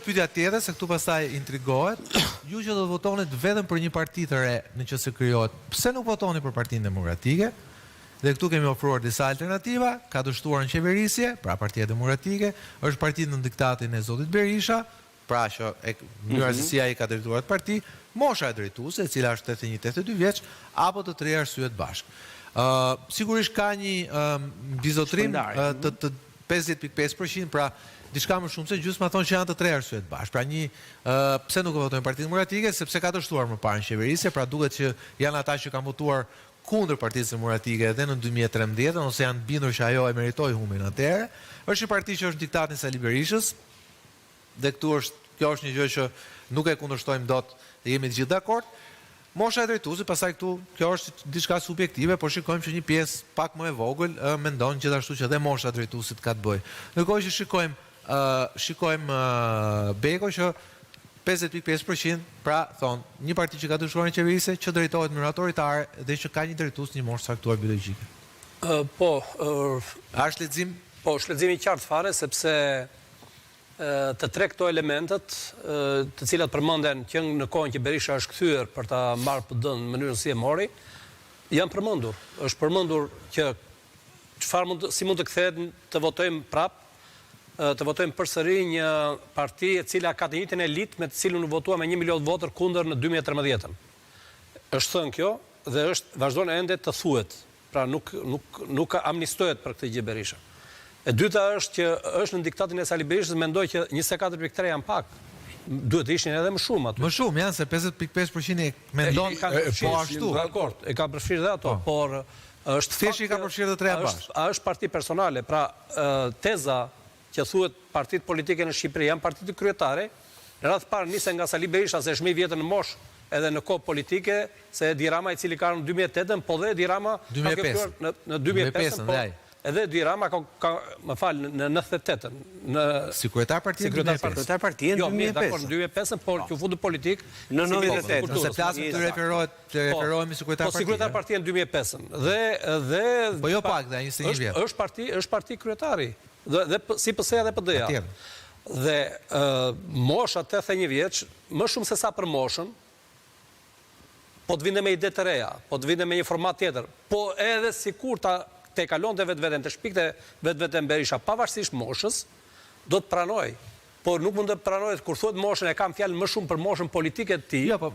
pyetja tjetër, se këtu pastaj intrigohet, ju që do të votonit vetëm për një parti të re, në qoftë se krijohet, pse nuk votoni për Partinë Demokratike? Dhe këtu kemi ofruar disa alternativa, ka dështuar në qeverisje, pra Partia Demokratike, është parti nën diktatin e zotit Berisha, pra që e mënyra se si ai ka drejtuar atë parti, mosha e drejtuesit, e cila është 81 82 vjeç, apo të tri arsyet bashkë. Ë sigurisht ka një mbizotrim të të 50.5%, pra diçka më shumë se gjysma thonë që janë të tre arsyet bashkë. Pra një ë pse nuk e votojnë Partinë Demokratike, sepse ka dështuar më parë në qeverisje, pra duket që janë ata që kanë votuar kundër Partisë Demokratike edhe në 2013, ose janë bindur që ajo e meritoi humbjen atëherë. Është një parti që është në diktatin Sali Berishës, dhe këtu është kjo është një gjë që nuk e kundërshtojmë dot dhe jemi të gjithë dakord. Mosha e drejtuesit, pastaj këtu kjo është diçka subjektive, por shikojmë që një pjesë pak më e vogël mendon gjithashtu që edhe mosha e drejtuesit ka të bëjë. Ndërkohë që shikojmë shikojmë Beko që 50.5% pra thonë një parti që ka dështuar në qeverisje, që drejtohet në mënyrë autoritare dhe që ka një drejtues një moshë caktuar biologjike. Po, A është lexim? Po, është lexim i qartë fare sepse të tre këto elementët, të cilat përmenden që në kohën që Berisha është kthyer për ta marrë PD-n në mënyrën si e mori, janë përmendur. Është përmendur që çfarë mund si mund të kthehet të votojmë prap, të votojmë përsëri një parti e cila ka të njëjtën elitë me të cilën u votua me 1 milion votër kundër në 2013-ën. Është thënë kjo dhe është vazhdon ende të thuhet. Pra nuk nuk nuk amnistohet për këtë gjë Berisha. E dyta është që është në diktatin e Sali Berishës, mendoj që 24.3 janë pak. Duhet të ishin edhe më shumë aty. Më shumë janë se 50.5% e mendon e, e, po ashtu. Dakord, e ka përfshirë dhe ato, po. por është fakt i ka përfshirë të treja bashkë. Është është parti personale, pra teza që thuhet partitë politike në Shqipëri janë parti të kryetare, në radhë të parë nisen nga Sali Berisha se është më i vjetër në moshë edhe në kohë politike se Edi Rama i cili ka ardhur në 2008-ën, po dhe Edi Rama ka kërkuar në në 2005-ën, po edhe Edi Rama ka, ka më fal në 98-ën, në si kryetar partie në 2005. Kryetar partie në 2005. Jo, dakord, në 2005-ën, por që u fut në politikë në 98. Nëse flasim të referohet të po, referohemi si kryetar partie. Po si kryetar partie në 2005-ën. Dhe dhe Po jo pak, dhe 21 vjet. Është parti, është parti kryetari. Dhe dhe si PS-ja dhe PD-ja. Dhe ë mosha 81 vjeç, më shumë se sa për moshën, po të vinte me ide të reja, po të vinte me një format tjetër, po edhe sikur ta tejkalonte vetveten, të shpikte vetveten Berisha, pavarësisht moshës, do të pranojë. Por nuk mund të pranojë kur thuhet moshën e kam fjalën më shumë për moshën politike të tij. Jo, po.